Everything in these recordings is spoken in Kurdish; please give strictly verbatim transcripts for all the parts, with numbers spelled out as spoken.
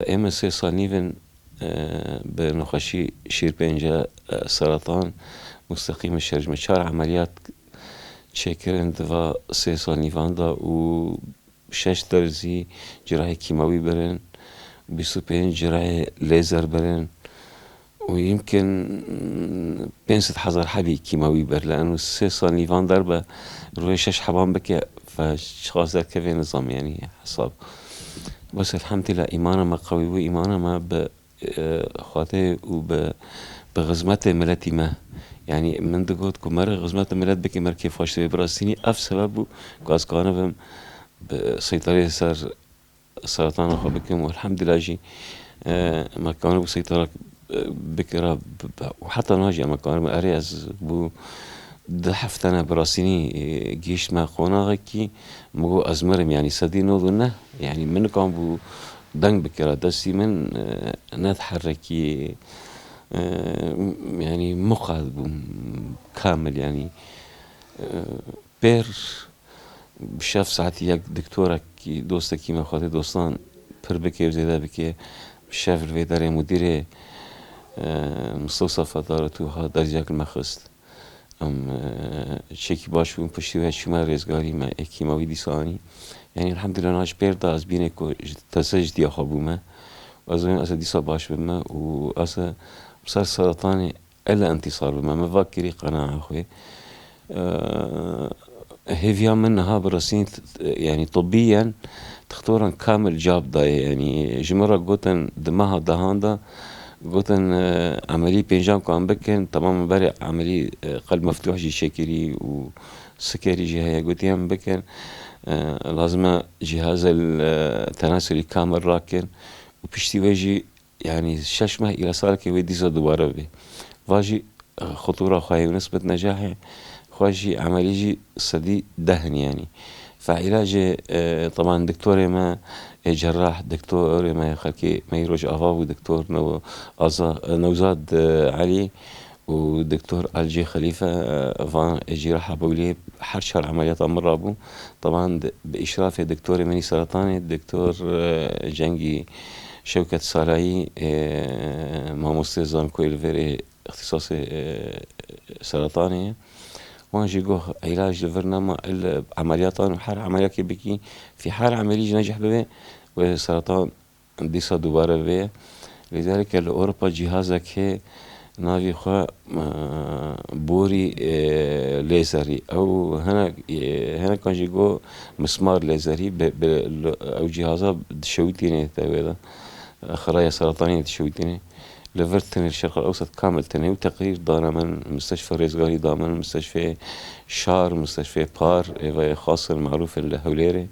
Ê min sê sal nîv in, e, bi nexweşî şîrpênce, e, seratan, musteqîm şerj me çar emeliyat çêkirin di va sê sal nîvan de û şeş der zî cirahê kîmawî birin, bîst û pênc cirahê lêzer birin û yimkin pênc sed hezar hebî kîmawî bir. Li eno sê sal nîvan derbe rûyê şeş heban bike, ve çiqas derkeve nizam, yanî hesab. Bes elhamdülillah îmana me qewî bû, îmana me bi, e, Xwedê û bi, bi xizmetê miletî me. Yanî min digot ku mere xizmetê milet bike, mere kêfxweş divê. Bi rastînî ev sebeb bû ku ez kanibim bi seytarê ser seretana xwe bikim û elhamdülillah jî, e, me kanibû seytara, e, bikira b-, b-, û heta niha jî em kanibin. Erê ez bû du hefte ne bi rastînî, e, gihîştme qonaxekî, min got ez mirim, yanî sedî nod û neh, yanî min nikam bû deng bikira destî min, e, nediherekî, e, yanî muqad bûm kamil, yanî, e, pêr bi şev saetî yek doktorekî, dostekî me, Xwedê dostan pir bike û zêde bike, bi şev li vê derê mudîrê, e, Misto Sefedar û tu ha derziyek li me xist. Em, e, çekî baş bûn, piştî wê çûme rêzgarî me, ê kîmawî dîsa anî. Yanî elhamdülillah niha ji pêr de ez bînê ku ji teze ji diya xwe bûme. Ez ê, ez ê dîsa baş bibime û ez ê ser seretanê ele entîsar bime. Me va kirî qenaa xwe. E, hêviya min niha bi rastî, t-, t-, yanî tibbiyen doktoran kamil cab daye. Yanî ji min re gotin di meha dehan de, gotin, e, emelî pêncan ku em bikin, temam berê emelî, e, qelb meftûh jî çêkirî û sikerî jî heye. Gotiye em bikin, e, lazim e cîhazel, e, tenasulî kamil rakin û piştî wê jî, yanî şeş meh îla salekê wê dîsa dubare bibê. Va jî, e, xutûra xwe yê û nisbet necahê xwe jî emelî jî sedî deh in yanî. Fe îlacê, e, teban doktorê me, e, cerrah, doktorê me, xelkê me yî Rojava bû, doktor New-, Aza-, e, Newzad, e, Elî û doktor Alcê Xelîfe, e, van, e, cîraha bewlê her çar emeliyata min rabû. Teban di, bi îşrafê doktorê min î seretanê, doktor, e, Cengî Şewket Salayî, e, mamostê zankoyê li vêrê îxtîsasê, e, seretanê ye. Wan jî got îlac li vir nema, il emeliyatan û her emeliyakê bikî, fî her emelî jî necih bibe, wê seretan dîsa dubare vê. Lîdereke li Ewropa cîhazek hê navê xwe, e, borî, e, lêzerî. Ew hinek, e, hinekan jî got mismar lêzerî, bi, bi, li, ew cîhaza dişewitînê te wê de. Xiraya seretanî dişewitînê. Li vir tinê, li Şerq el Ewsat kamil tinê û teqrîr dane min, misteşfê Rêzgarî da min, misteşfê Şar, misteşfê Par, êvayê xas in, merûf in li Hewlêrê.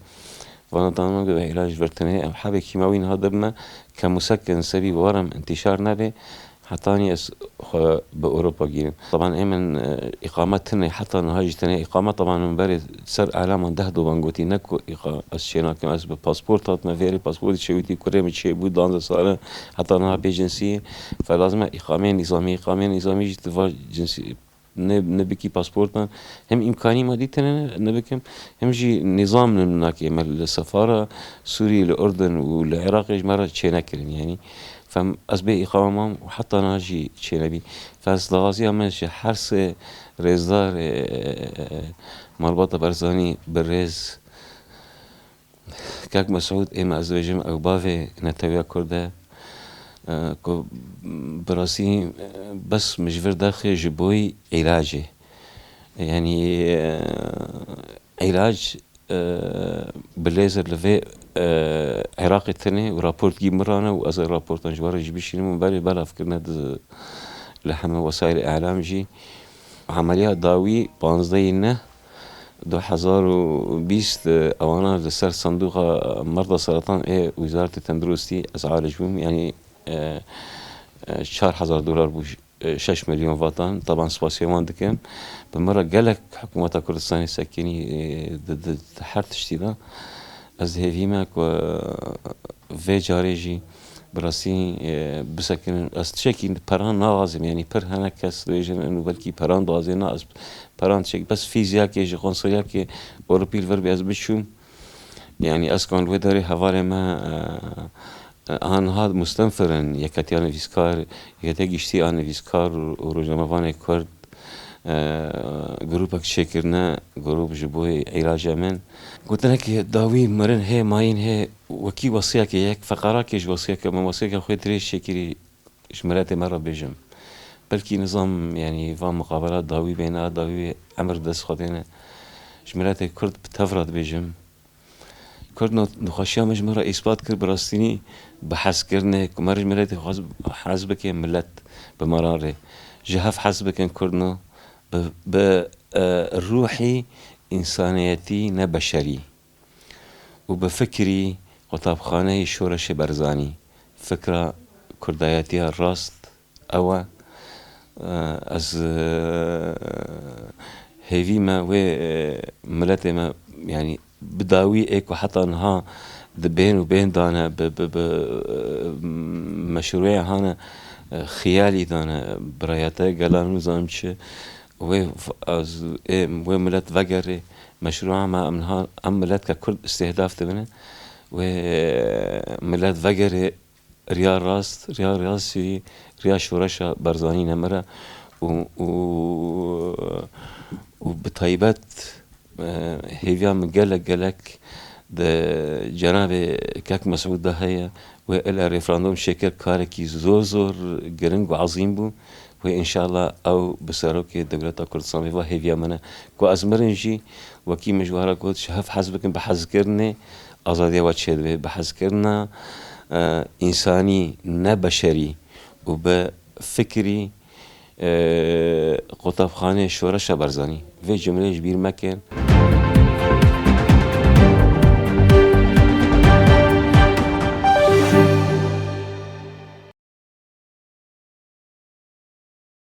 Vana dana de ve îlac vir tenê, ev hebê kîmawî niha dibime, kemusekin sebî warem intîşar nebe, hetanî ez xwe bi Ewropa gînim. Teban ê min, e, îqame tune, heta niha jî tenê îqame, teban min berê ser alaman deh doban gotî, ne ku îqa-, ez çê nakim, ez bi pasport hatime vêrê, pasportê çêwitî, kurê min çêbû, duwazdeh sal e, heta niha bê cinsî ye. Fe lazim e îqameyên nîzamî, îqameyên nîzamî jî tu va cinsî, ne, nebikî pasportan, hem îmkanî madî tene nebikim, hem jî nîzam min nakê me li sefara Sûrî, li Urdun û li Iraqê ji me re çênekirin. Yanî fem ez bê îqame mam û heta niha jî çênebî. Fe ez daxwaziya me ji her sê rêzdar, e, Malbata Barzanî bi rêz Kak Mesûd, ê me ez dibêjim, ew bavê netewiya Kurd e, e, ku bi rastî, e, bes min ji vir derxê ji boyî îlacê. Yanî, e, îlac, e, bi lêzer li vê, e, Iraqê tune û raport gî min re ne û ez ê raportan ji we re jî bişînim û berê belav kirine di, li heme wesaîlê îlam jî. Emeliya dawî panzdehê neh du hezar û bîst, e, ewana li ser sendûqa merda seratan ê Wîzaretê Tenduristî ez alij bûm. Yanî, e, e, çar hezar dolar bû, e, şeş milyon vatan. Teban spasiya wan dikim. Bi min re gelek hikûmeta Kurdistanê sekinî, e, di, di, di her tiştî de. Ez hêvî me ku, e, vê carê jî bi rastî, e, bisekinin. Ez tiştekî peran naxwazim, yanî pir hinek kes dibêjin û belkî peran dixwazin, na, ez peran tiştekî, bes fîziyakê ji konsoliyakê Ewropî li vir bê ez biçûm. Yanî ez kan li wê derê hevalê me, e, Anha mustenfir in, Yeketiya Nivîskar, Yeketiya Giştî a Nivîskar û, û Rojnamevanê Kurd, e, grûpek çêkirine, grûp ji bo îlaca min. Gotinekê dawî mirin hê, mayîn hê, wekî wesiyekê, yek feqarakê ji wesiyeke min, wesiyeke xwe dirêj çêkirî, ji miletê me re bêjim. Belkî nizam, yanî va muqabela dawî bêne, dawî emir dest Xwedê ne. Ji miletê Kurd bi tev re dibêjim. Kurd no-, nexweşiya me ji me re îspat kir, bi rastînî bi hezkirinê ku me ji miletê xwe hez bike, milet bi me re rê. Ji hev hez bikin Kurd no, bi, bi, e, ruhî însaniyetî ne beşerî û bi fikirî qutabxaneyê Şoreşê Barzanî. Fikra kurdayetiya rast ew e. E, ez, e, hêvî me wê, e, miletê me, yanî bi dawî ê ku heta niha dibên û bên dane, bi, bi, bi, e, meşrûeya hane, e, xiyalî dane, birayete gelan nizanim çi, wê v-, ez, ê, wê milet vegerê, meşrûa me em niha, em miletka Kurd îstîhdaf dibine, wê, e, milet vegerê, riya rast, riya rast jî riya şoreşa Barzanî nemire û, û, û bi taybet, e, hêviya min gelek, gelek di cenabê Kek Mesûd de heye. Wê ele referandum çêkir, karekî zor, zor giring û ezîm bû. Wê înşallah ew bi serokê dewleta Kurdistanê va hêviya min e. Ku ez mirin jî, wekî min ji we re got, ji hev hez bikin, bi hezkirinê azadiya we çêdibe, bi hezkirina, e, însanî, ne beşerî û bi fikirî, e, qutabxanê Şoreşa Barzanî. Vê cumleyê ji bîr mekin.